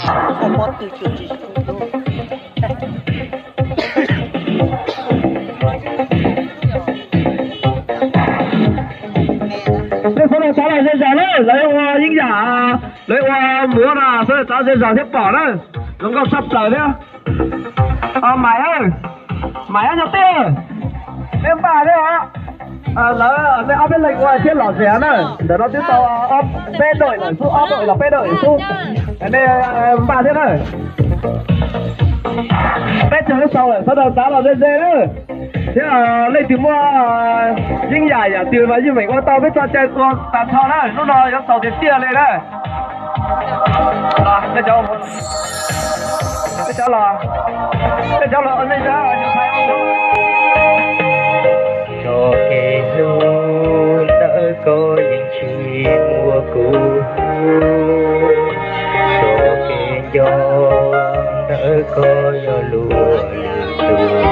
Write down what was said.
Nej sawv daws rov los ze zog na, lawv ua yeeb yam, lawv ua muv no, sawv daws rov ze zog thiab pom na, zoo nkauj tshaj plaws thiab. Maiv, Maiv nyob tij, nej npaj thiab os. Lawv nej ob peb leeg ua thiab los tsev na, ntawm no twb tau peb dawm lawm xwb, ob dawm los peb dawm xwb. Nej npaj thiab na. Peb caug lub xaus lawm, sawv daws rov los ze ze na. Thiab leej twg muaj yeeb yam yam twg mas yeej meem ua tau, peb tso cai tua tag nrho na, hnub no yuav xaus tiag tiag li na. Los, nej cov, nej cov los, nej cov los, nej cov tso kev hlub ntawm koj yeej tsis muaj kuv, tso kev nco ntawm koj yog luag lwm tus.